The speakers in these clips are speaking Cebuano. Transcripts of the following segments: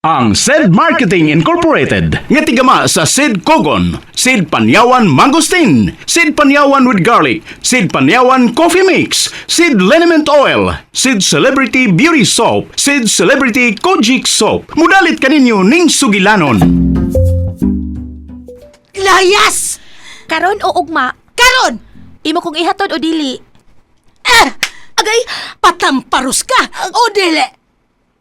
Ang Said Marketing Incorporated nga tigama sa Sid Kogon, Sid Panyawan Mangosteen, Sid Panyawan with Garlic, Sid Panyawan Coffee Mix, Sid Liniment Oil, Sid Celebrity Beauty Soap, Sid Celebrity Kojic Soap. Mudalit kaninyo ning sugilanon. Layas! Karon o ugma, Karon! imo kong ihatod o dili. Ah! Agay, Patamparus ka! O dili!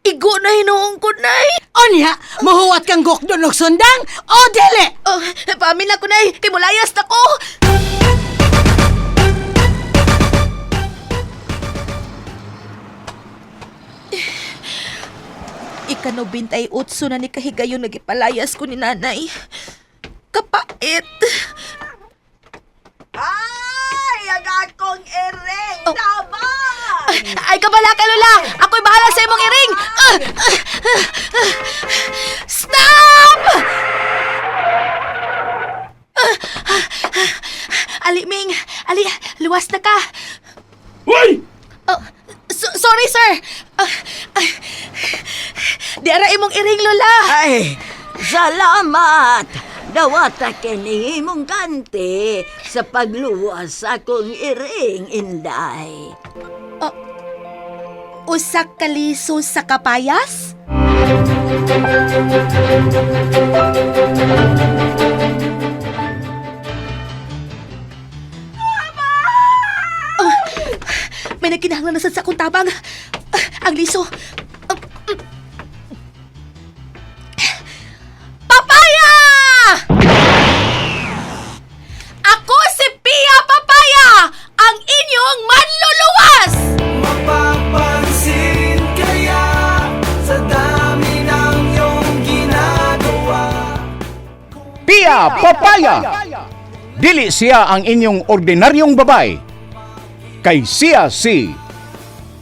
igo na hinuong ko, Nay. Onya, mahuwat kang gokdon og sundang! O dili! Oh, paamin na ko, Nay. Kay mulayas na ko. Ika-98 na ni kahigayon nagipalayas ko ni nanay. Kapait. Ay, ang akong iring Oh. tabang! Ay, kabala ka, Lola! Ako'y bahala sa imong iring! Ah! Ah! Ah! Stop! Ah! Ah! Ah! Ali, Ming! Ali, luwas na ka! Uy! Oh, sorry, sir! Ah, ah, di ara imong iring, Lola! Ay, salamat! Dawata kini imong kanti sa pagluwas sa akong iring, Inday. Usa ka liso sa kapayas? Oh, may nagkinahanglan na sad sa akong tabang. Ah, ang liso. Ah, Papaya! Ako si Pia Papaya, ang inyong manluluwas! Mapapansin kaya sa dami ng iyong ginagawa. Pia Papaya! Dili siya ang inyong ordinaryong babay. Kay siya si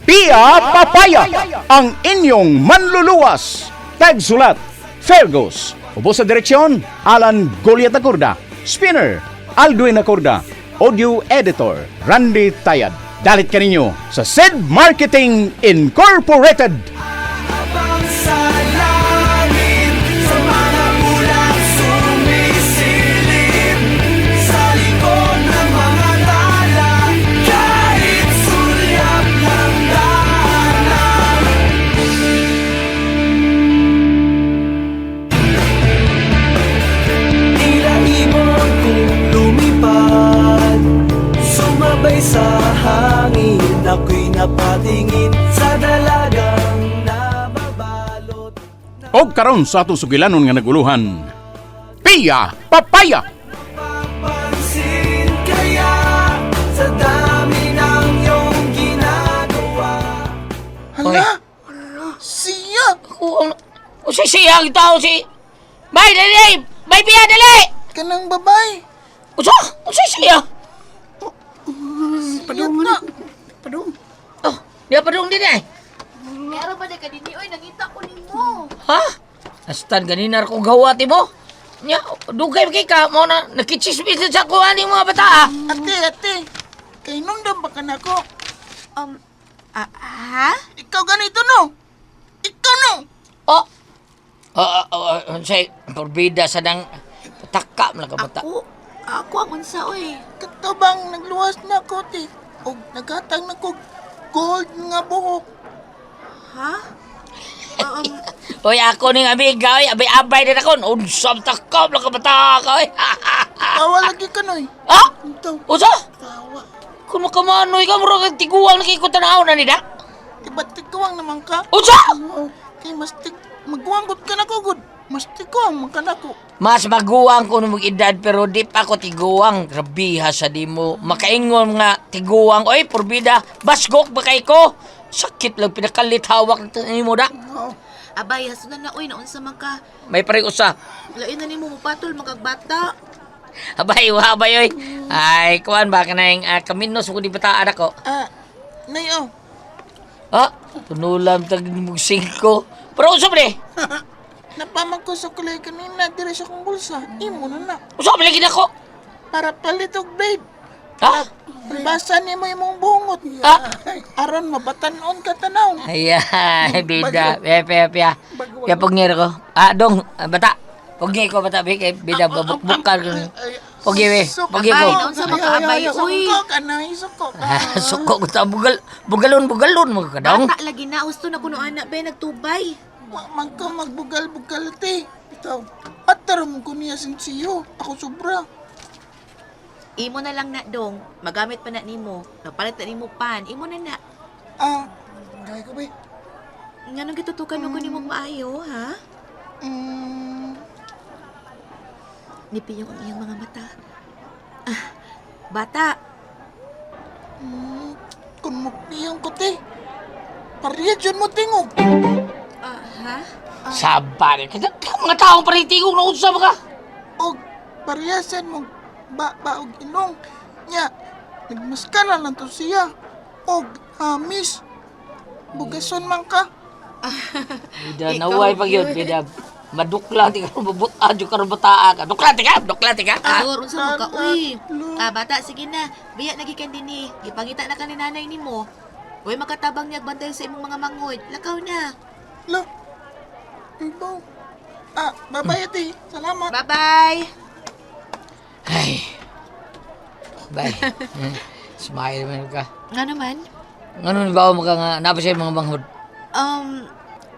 Pia Papaya, ang inyong manluluwas. Tagsulat, Fergus. Ubo sa direksyon, Alan Goliat Acorda. Spinner, Aldwin Acorda. Audio Editor, Randy Tayad. Dalit kaninyo sa Sid Marketing Incorporated. Habang sa langit, sa mga ulap sumisilip, sa likod ng mga tala, kahit sulyap ng daanan. Tila ibon kong lumipad, sumabay sa hangin, ako'y napatingin sa dalagang nababalot. Og karon sa atong sugilanon nga naguluhan, Pia Papaya! Papansin kaya sa dami ng iyong ginagawa. Hala! Siya! Kuang... O si siya ang tao si... Bay, dali! Bay, piya, dali! Kanang babae! Usa! Usa siya! Padung na! Padung! Oh, di pa dong din eh. Meron ba na ka dinhi? Oy, nangita ko nimo. Ha? Astan ganina ko gawa ti mo. Nya, dugay kay ka mo na nakichismis na sa kuha ni mga bata ah. Ate, ate! Kay nundam ba ka na ko? Ha? Ikaw ganito no? Ikaw no? Oh. Oh, oh, oh, oh, say, porbida sa nang taka man ka bata. Ako, ako ang unsa oy. Katubang nagluwas na ko, te. Og naghatag na ko gold nga buhok. Ha? Oy, ako ning amiga, oy, abay-abay din ako. Unsam taka man ka bata ka, oy. Tawa lagi ka noy. Ah? Ito, Usa? tawa. Kung makamanoy ka, murag ang tiguang nakikutanaw na nila. Diba tiguang naman ka? Unsa? Oo, kay mas tig... Maguwang gud ka na ko, gud. Mas tiguang man ka na ko. Mas maguwang ko nung edad pero di pa ako tiguang. Grabiha sa di mo. Makaingon nga tiguang. Oy, porbida, basgok ba kay ko? Sakit lang pinakalit hawak nimo da. Oo. Abay, hasunan na oy, naunsa man ka. May parang usa. Lain na nimo mopatol magagbata. Abay, wa abay oy. Ay, kuan ba kanang kaminos ko di bataan ako. Ah, nay oh. Ah, tunulam tag mong singko. Pero usa pre. Napamag ko sa kulay kanina diri sa akong bulsa. Imo na na. Usa man lagi nako. Para palit og babe. Ha? Basa nimo imong bungot. Ah? Aron mabatan-on ka tanaw. Ayan, bida. Pia, pia, pia. Pia, pugngir ko. Ah, dong, ah, bata. Pugngir ko, bata. Bi, kay bida, babukbukal ko. Pugngir, be. Pugngir ko. Abay, naunsa man ka, abay, uy. Suko ka na, suko ka. Ah, suko ko ta. Bugal, bugalon, bugalon mo ka, dong. Bata lagi na gusto na kuno anak be nagtubay. Wa man ka magbugal-bugal te. Ikaw, ataro mo ko niya sinsiyo. Ako sobra. Imo na lang na dong, magamit pa na nimo. Napalit na nimo pan, imo na na. Ah, gaya ko ba? Nganong gitutukan mo ko nimo maayo, ha? Nipiyong ang iyang mga mata. Ah, bata, Kung mapiyong ko te. Pariya dyan mo tingog. Ah, ha? Sabar. Kada mga taong paritigong na unsa ba ka? Og pariyasan mo ba ba og ilong. Nya, nagmaskara lang to siya. Og hamis. Bugason man ka. Bida, naway pag yun, bida. Madukla, di ka mabuta, di ka bataa ka. Dukla, di ka, dukla, di ka. Ah. Ador, unsa mo ka uy? Ah, bata, sige na. Biya na gikan dinhi. Gipangita na ka ni nanay nimo. Uy, makatabang niya bantay sa imong mga manghod. Lakaw na. Lo. Ibaw. Ah, bye-bye ate. Salamat. Bye-bye. Ay. Bye. Smile man ka. Nga naman? Ngano ni ba mo ka nga napa siya mga manghod?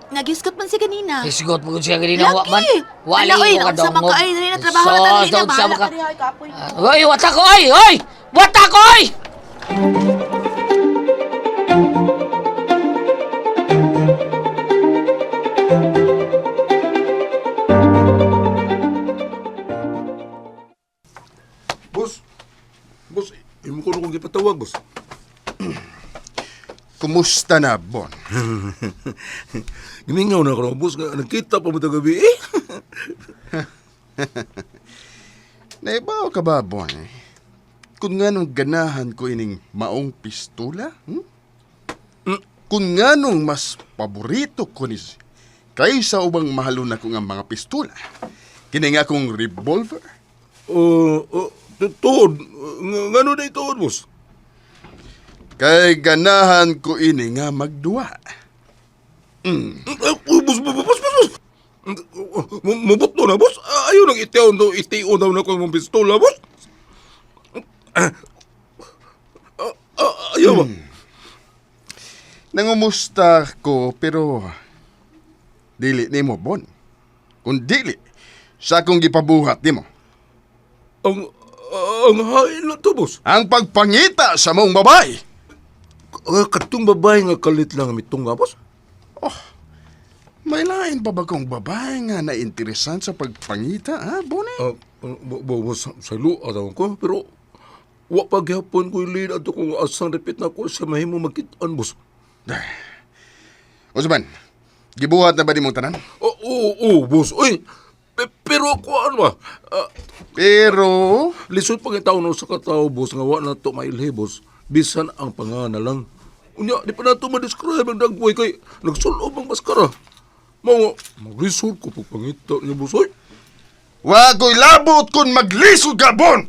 Nagisgot man si kanina. Isgot mo siya ganina wa man. Laki! Wa Ala, lagi oy, ko ka naunsa man dongog. ka, ay, dali na, trabaho na, dali na, Sos, naunsa bahala man ka. ka diha, ay, kapoy. Ah, Oy, wata ko oy, oy! Wata ko oy! Boss, boss, imo ko kong gipatawag, boss. Kumusta na, Bon? Gimingaw na ako, boss, nga nagkita pa mo ta gabi eh. Naibaw ka ba, Bon? Kung nga nung ganahan ko ining maong pistola? Hmm? Kung nga nung mas paborito ko ni kaysa ubang mahalon ako nga mga pistola. Kini nga akong revolver. Oh, oh, tuod. Ngano day tuod, boss? Kay ganahan ko ini nga magduwa. Oh, boss, boss, boss, boss, boss. Mabot na, boss. Ah, ayaw nang itiaw daw, itiaw daw na ko mong pistola, boss. Ah, ah, ayaw ba? Nangumusta ko pero dili nimo, Bon. Kung dili sa akong gipabuhat nimo. Ang hain na to, boss. Ang pagpangita sa mong babae. Ah, katong babae nga kalit lang mitong nga, boss. May lain pa ba kong babae nga nainteresan sa pagpangita, ha, Bonnie? Ah, boss, sa lua daw ko, pero wa pa gyapon ko ilid ato kung asang repeat na ko sa mahimo magkitaan, boss. Usman, gibuhat na ba ni mong tanan? Oo, oh, oh, boss. Uy, pero ako ano ba? Ah, Pero, lisod pag itaw no sa katao, boss, nga wa na to mailhi, boss. Bisan ang pangana lang. Unya, di pa na to ma-describe ang dagway kay nagsulob ang maskara. Mao nga, maglisod ko pagpangita niya, boss. Uy, wagoy labot kung maglisod ka, Bon!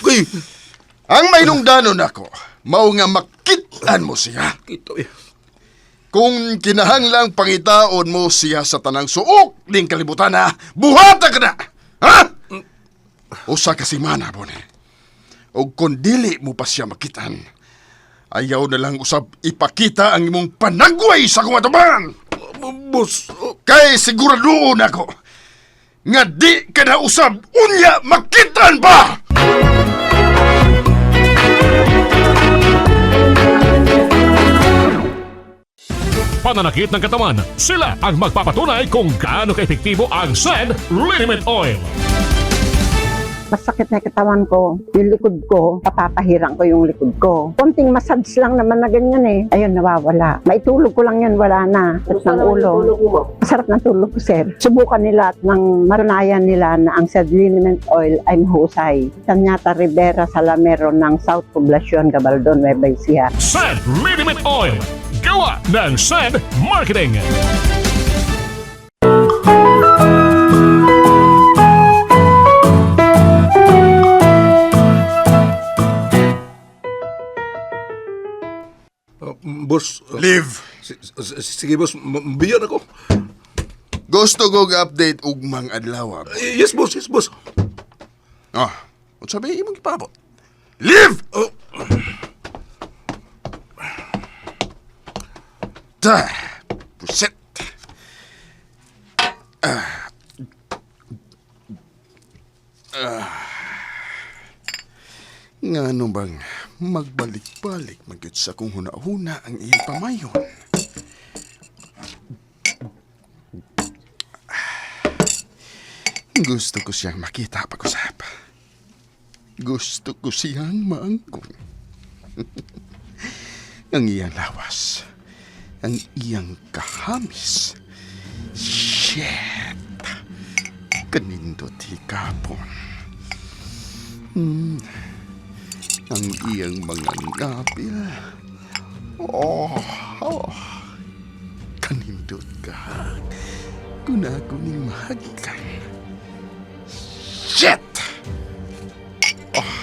kay, Ang mainungdanon ako, mao nga makitaan mo siya. kita eh. Kung kinahanglang pangitaon mo siya sa tanang suok ning kalibutan ha, buhata ka na! Ha? Usa ka semana, Bonnie. O kung dili mo pa siya makitaan, ayaw na lang usab ipakita ang imong panagway sa akong atubangan! Boss, oh, Kay siguraduon ako nga di ka na usab unya makitaan ba! Pananakit ng katawan, sila ang magpapatunay kung gaano kaepektibo ang Sed Liniment Oil. Masakit na katawan ko. Yung likod ko, papapahirang ko yung likod ko. Konting massage lang naman na ganyan eh. Ayun, nawawala. Maitulog ko lang yan, wala na. Sakit ng ulo. Masarap ng tulog ko, sir. Subukan nila at nang marunayan nila na ang said liniment oil ay mahusay. Sanyata Rivera Salamero ng South Poblacion, Gabaldon, Nueva Ecija. Sed Liniment Oil. Gawa ng Sed Marketing. Boss. Leave. Sige, boss. Biyan ako. Gusto ko update ugmang adlaw. Yes, boss. Yes, boss. Ah, unsa ba imong gipabot? Leave! Oh. Ta. Puset. Ah. Ah. Ngano bang magbalik-balik magyud sa akong huna-huna ang iyang pamayon? Gusto ko siyang makita pag-usap. Gusto ko siyang maangkon. Ang iyang lawas. Ang iyang kahamis. Shit! Kanindot hikapon. Ang iyang mga ngapil. Oh, oh. Kanindot ka. Kung ako ning mahagikan. Shit! Oh,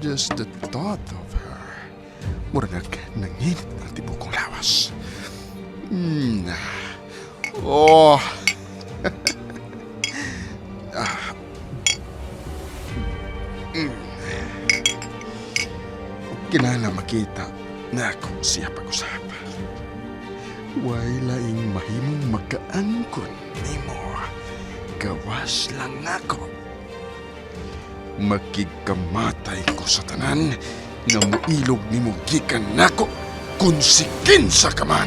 just the thought of her. Murag nanginit ang tibok kong lawas. Oh. Ah. Kinahanglan makita na ako siya pag-usap. Way laing mahimong makaangkon nimo. Gawas lang nako. Makigkamatay ko sa tanan nga muilog nimo gikan nako kung si kinsa ka man.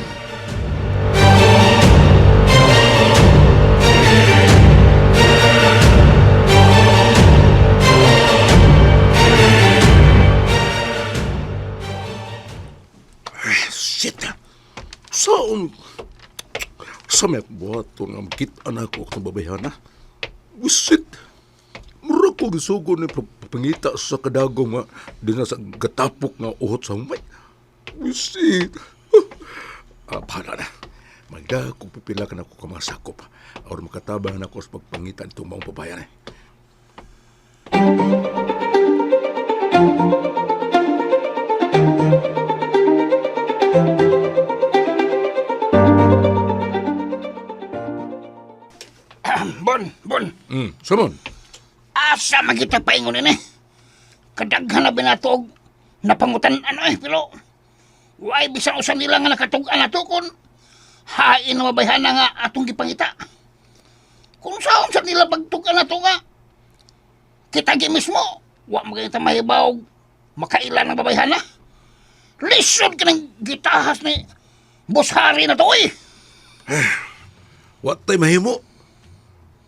Shit! Saan? Sa may buhaton nga makita na ako akong babayhana. Wisit! Mura ko gisugo ni pangita sa kadagom nga di na sa gatapok nga uhot sa humay. Wisit! Ah, bahala na. Magda kung pipila ka na ako kamasakop. Aron makatabang na ako sa pagpangita nitong maong babayan eh. Bon, bon. Samon. Asa man kita paingon ini? Kadaghan na binatog. Napangutan ano eh, pero why bisan usa nila nga nakatug-an nato kun hain na mabayhana nga atong gipangita. Kung saon sa nila pagtug-an nato nga kita gi mismo, wa man kita mahibaw makailan ng babayhana. Lisod ka ng gitahas ni Boss Harry na to eh. Wa tay mahimo.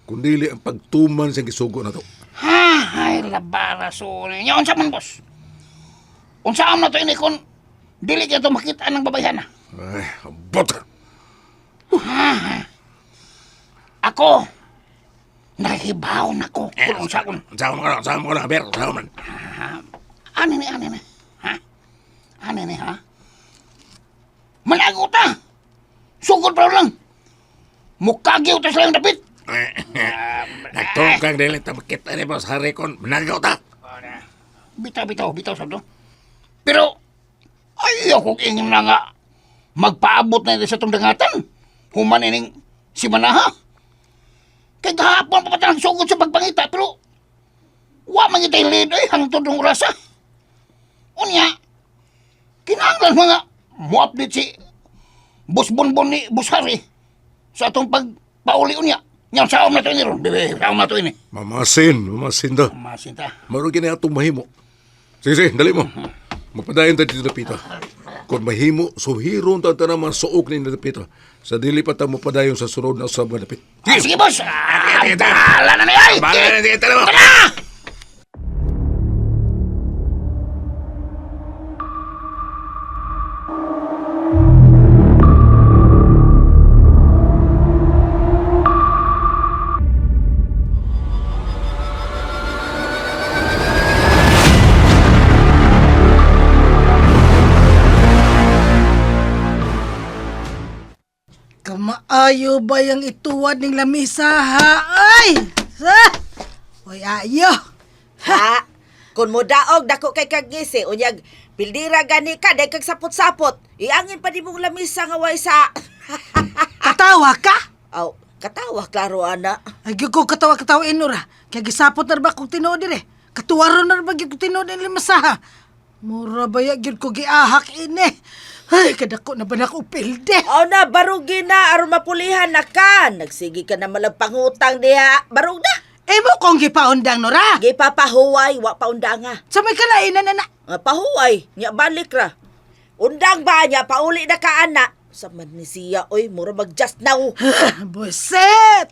Kundili ang pagtuman sa gisugo na to. Ha, ay labara so. Nya unsa man boss? Unsa am na to ini kun dili kay to makita ng babayhana? Ay, ambot. Ako nahibaw na ko kung unsa kon. Unsa man ka na, unsa man ka na, Ber, unsa man. Ani ni ani ni. Ha? Ani ni ha? Manago ta. Sugod pa lang. Mukagiw ta sa dapit. Nagtungkang dili ta makita ni Boss Harry kon managaw ta. Bitaw bitaw bitaw sa to. Pero ayaw kong ingon na nga magpaabot na sa itong dangatan. Human ining si Manaha. Kay gahapon pa pa sugod sa pagpangita pero wa man itay lead ay hangtod ng orasa. Unya, kinahanglan mga mo-update si Boss Bonbon ni Boss Harry sa atong pagpauli unya. Nya saom na to ini ron. Bebe, saom na to ini. Mamasin, mamasin ta. Mamasin ta. Maro gini atong mahimo. Sige, sige, dali mo. Mapadayon ta dito dapita. Kung mahimo, suhiron ta ta naman suok ni dapita. Sa dili pa ta mapadayon sa sunod na usab nga dapit. Ah, sige, boss. Ah, bahala na niya. Bahala na niya, tara mo. Tara! Kamaayo ba yung ituwad ning lamisa ha? Ay! Sa! Uy, ayo! Ha? Kung mo daog dako kay kagisi, unyag Pildira gani ka, dahil kag sapot-sapot. Iangin pa di mong lamisa nga way sa... Katawa ka? Aw, katawa, klaro, ana. Ay, gyud ko katawa-katawa inura. Kaya gisapot na ba kong tinuod dire? Katuwaro na ba gyud kong tinuod ini masaha? Mura ba ya gyud ko giahak ini? Ay, kadako na ba na ko pilde? Aw na, barugi na, aron mapulihan na ka. Nagsige ka na malang pangutang diha. Barug na. Imo kong gipaundang, Nora. Gipapahuway, wa pa undanga. Sa may kalainan na na. Nga pahuway, nya balik ra. Undang ba niya, pauli na ka, ana. Sa man ni siya, oy, mura mag just now. Buset!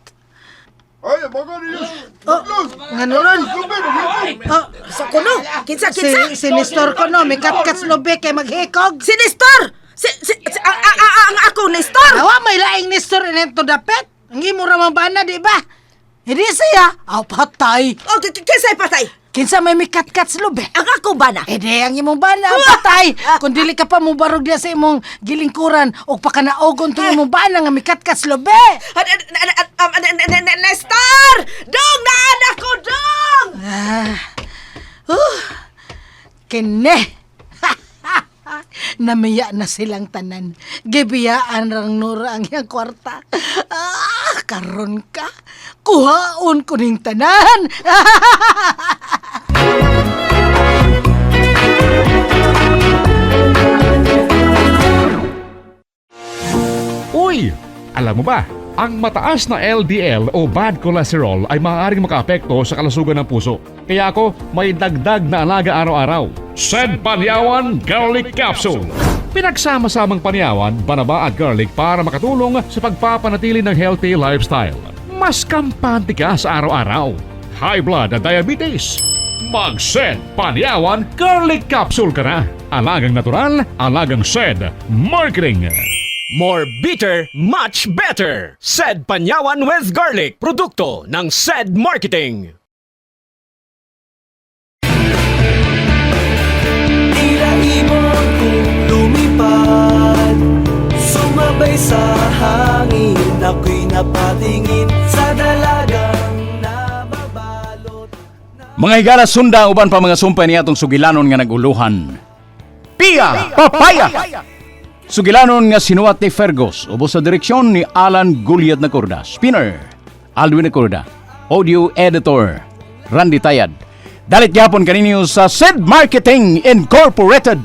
Ay, baka niyo. Oh, nga noron. Oh, Sa kuno, kinsa, kinsa? si Nestor ko no, may katkats lobe kay maghikog. Si Nestor! Si ang ako, Nestor! Awa, may laing Nestor inento dapet. Ang imo ra man bana, di ba? Hindi siya. Aw, patay. Oh, kinsa'y patay? Kinsa may mikatkats lobe? Ang ako ba na? Eh di, ang imong bana ang patay. Kung dili ka pa mo barog diya sa imong gilingkuran o pakanaogon tong imong bana nga mikatkats lobe. Nestor! Dong! Naan ako, dong! Ah. Kene. Namiya na silang tanan. Gibiyaan rang Nora ang iyang kwarta. Ah, karon ka. Kuhaon ko ning tanan. Uy! Alam mo ba, ang mataas na LDL o bad cholesterol ay maaaring makaapekto sa kalusugan ng puso. Kaya ako may dagdag na alaga araw-araw. Sed Panyawan Garlic Capsule. Pinagsama-samang panyawan, banaba at garlic para makatulong sa pagpapanatili ng healthy lifestyle. Mas kampante ka sa araw-araw. High blood at diabetes. Mag-Sed Panyawan Garlic Capsule ka na. Alagang natural, alagang Sed Marketing. More bitter, much better. Said Panyawan with Garlic, produkto ng Said Marketing. Tila ibon kong lumipad, sumabay sa hangin. Ako'y napatingin sa dalagang nababalot. Mga higala sunda uban pa mga sumpay niya atong sugilanon nga naguluhan. Pia Papaya! Sugilanon nga sinuwat ni Fergus, ubos sa direksyon ni Alan Gulyat Nacorda. Spinner, Alwin Nacorda. Audio Editor, Randy Tayad. Dalit gyapon kaninyo sa Sid Marketing Incorporated.